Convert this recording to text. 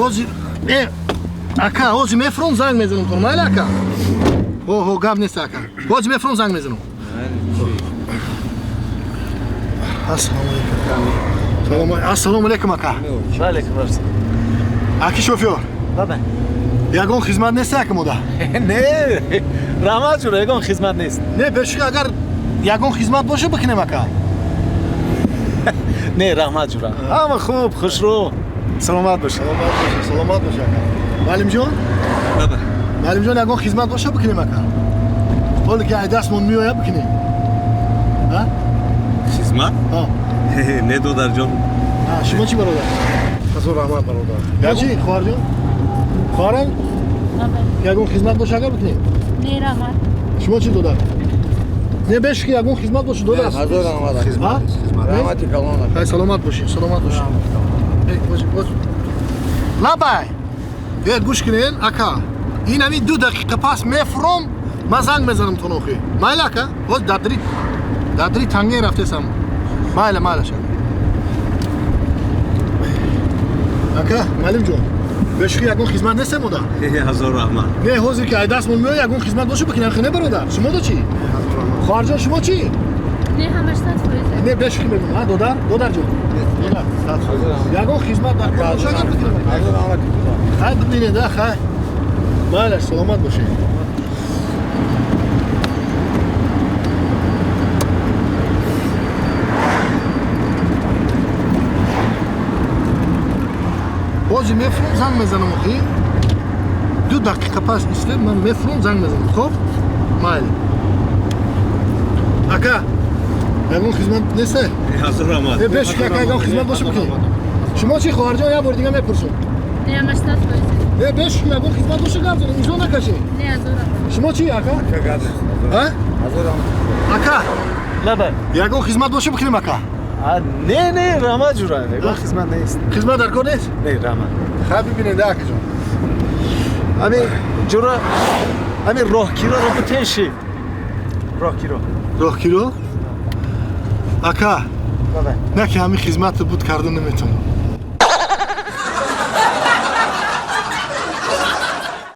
Ҳозир ака, ҳозир мефуром, занг мезанам тон. Майли, ака? Ҳо, ҳо, гап нест, ака. Ҳозир мефуром, занг мезанам. Ассалому алайкум. Ассалому алайкум, ака. Ва алайкум ассалом. Аки шофёр. Баба. Ягон хизмат нест, ака, мода? Не, раҳмат, ҷура, ягон хизмат нест. Не, бешуки, агар ягон хизмат боша, бикунем, ака. Не, раҳмат, ҷура. Ҳама хуб, хушрӯ. Саломат бош. Саломат бош, саломат бош, ака. Маълимҷон? Баба. Маълимҷон, ягон хизмат боша, бикунем, ака. Ҳоле ки ай дастмон меояд, бикунем. А? Хизмат? Ҳа. Не, додарҷон. Шумо чӣ, бародар? Ҳазор раҳмат, бародар. Чӣ, хоҳарҷон? Хоҳарам? Ягон хизмат боша, агар бикунем? Не, раҳмат. Шумо чӣ, додар? Не, бешуки, ягон хизмат боша, додар. Ҳазор раҳмат. Хизмат, хизмат. Раҳмати калон. Хай, саломат бошед, саломат бошед. Эй, бош, бош. Лабай. Э, гӯш кунен, ака. Ин ҳамин 2 дақиқа пас мефуром, ман занг мезанам тон охи. Майли, ака? Ҳоз дадри танге рафтесам. Майла, майла шад. Ака, маълимҷон. Бешуки, ягон хизмат нестем, ода? Ҳазор раҳмат. Не, ҳозир ки ай дастмон меояд, ягон хизмат боша, бикунем, хе, не, бародар? Шумо до чӣ? Хоҳарҷон, шумо чӣ? Не, ҳамаш 100%. Не, бешуки мегӯм, а, додар? Додарҷон. Додар. Ягон хизмат дар кор боша, агар бикунем. Ҳазор раҳмат. Хай, бибинед, а, хай. Майлаш, саломат бошед. Ҳозир мефуром, занг мезанам охи. 2 дақиқа пас истед, ман мефуром, занг мезанам. Хоб? Майли. Ака, ягон хизмат нест? Ҳазор раҳмат. Не, бешуки, ака, ягон хизмат боша, бикунем. Шумо чӣ, хоҳарҷон, як бор дига мепурсам. Не, ҳамаш 100%. Не, бешуки, ягон хизмат боша, гап занем, изо накашед. Не, ҳазор раҳмат. Шумо чӣ, ака? А? Ҳазор раҳмат. Ака, Лаба. ягон хизмат боша, бикунем, ака. Не, не, раҳмат, ҷура. Ягон хизмат нест. Хизмат дар кор нест? Не, раҳмат. Хай, бибинед, акаҷон. Ами ҷура, ами роҳкироро бутеши. Роҳкиро. Роҳкиро? Ака, Баба. на ки ҳамин хизматро буд карда наметавонам.